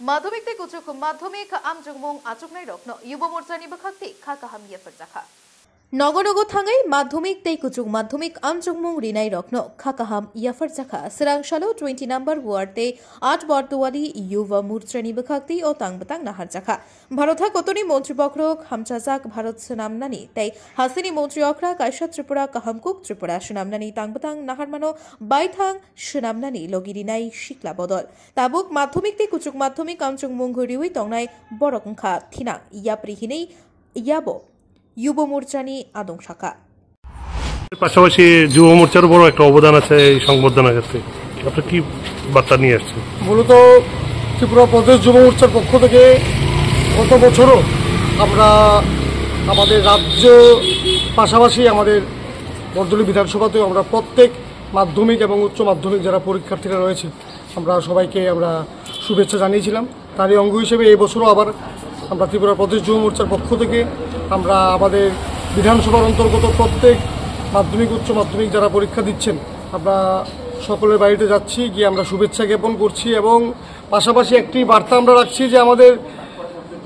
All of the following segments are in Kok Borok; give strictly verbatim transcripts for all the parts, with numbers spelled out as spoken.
Madhyamik tei kuchuk madhyamik amchukmung achuknairokno Yubo Morchani bwkhakti kha kaham yapharjakha. Nogo nogo thangwi madhyamik tei kuchuk madhyamik amchukmung rinairokno kha kaham yapharjakha. Swrang salo twenty number ward tei aat Barduwali Yuva Morchani bwkhakti o tang bwtang naharjakha. Bharat hakotorni montri bokhorok hamchajak Bharat swnamnani tei hasteni montri okra kaisa Tripura kahamkuk Tripura swnamnani tang bwtang naharmano baithang swnamnani logi rinai sikla bodol. Tabuk madhyamik tei kuchuk madhyamik amchukmung riwi tongnai borok wngkha thinang yapri hinwi yabo Yubo Morchani adong sakha. পাশাপাশি যুব মোর্চারও বড় একটা অবদান আছে এই সংবর্ধনা ক্ষেত্রে। আপনি কি বার্তা নিয়ে আসছেন? মূলত ত্রিপুরা প্রদেশ যুব মোর্চার পক্ষ থেকে গত বছরও আমরা আমাদের রাজ্য, পাশাপাশি আমাদের বর্দলী বিধানসভাতেও আমরা প্রত্যেক মাধ্যমিক এবং উচ্চ মাধ্যমিক যারা পরীক্ষার্থীরা রয়েছে, আমরা সবাইকে আমরা শুভেচ্ছা জানিয়েছিলাম। তারই অঙ্গ হিসেবে এই বছরও আবার আমরা ত্রিপুরা প্রদেশ যুব মোর্চার পক্ষ থেকে আমরা আমাদের বিধানসভার অন্তর্গত প্রত্যেক মাধ্যমিক, উচ্চ মাধ্যমিক যারা পরীক্ষা দিচ্ছেন, আমরা সকলের বাড়িতে যাচ্ছি, গিয়ে আমরা শুভেচ্ছা জ্ঞাপন করছি এবং পাশাপাশি একটি বার্তা আমরা রাখছি যে আমাদের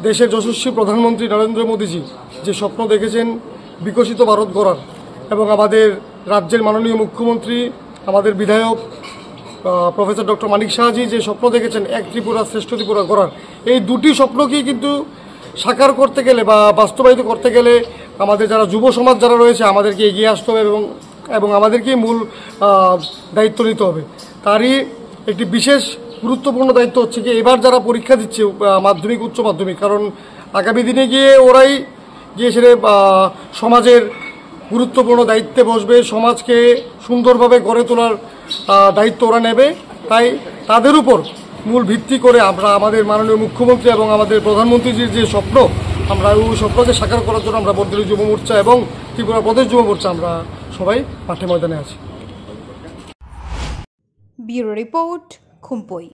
দেশের যশস্বী প্রধানমন্ত্রী নরেন্দ্র মোদীজি যে স্বপ্ন দেখেছেন বিকশিত ভারত গড়ার এবং আমাদের রাজ্যের মাননীয় মুখ্যমন্ত্রী, আমাদের বিধায়ক, আহ, প্রফেসর ডক্টর মানিক সাহাজি যে স্বপ্ন দেখেছেন এক ত্রিপুরা শ্রেষ্ঠ ত্রিপুরা গড়ার, এই দুটি স্বপ্নকেই কিন্তু সাকার করতে গেলে বা বাস্তবায়িত করতে গেলে আমাদের যারা যুব সমাজ যারা রয়েছে আমাদেরকে এগিয়ে আসতে হবে এবং, এবং আমাদেরকেই মূল, আহ, দায়িত্ব নিতে হবে। তারই একটি বিশেষ গুরুত্বপূর্ণ দায়িত্ব হচ্ছে কি এবার যারা পরীক্ষা দিচ্ছে, আহ, মাধ্যমিক, উচ্চ মাধ্যমিক, কারণ আগামী দিনে গিয়ে ওরাই গিয়ে সেটা, আহ, সমাজের গুরুত্বপূর্ণ দায়িত্বে বসবে, সমাজকে সুন্দরভাবে গড়ে তোলার, আহ, দায়িত্ব ওরা নেবে। তাই তাদের উপর মূল ভিত্তি করে আমরা আমাদের মাননীয় মুখ্যমন্ত্রী এবং আমাদের প্রধানমন্ত্রীজির যে স্বপ্ন, আমরা ওই স্বপ্নকে সাকার করার জন্য আমরা বর্দলী যুব মোর্চা এবং ত্রিপুরা প্রদেশ যুব মোর্চা আমরা সবাই মাঠে ময়দানে আছি। Bureau Report, Khumpui.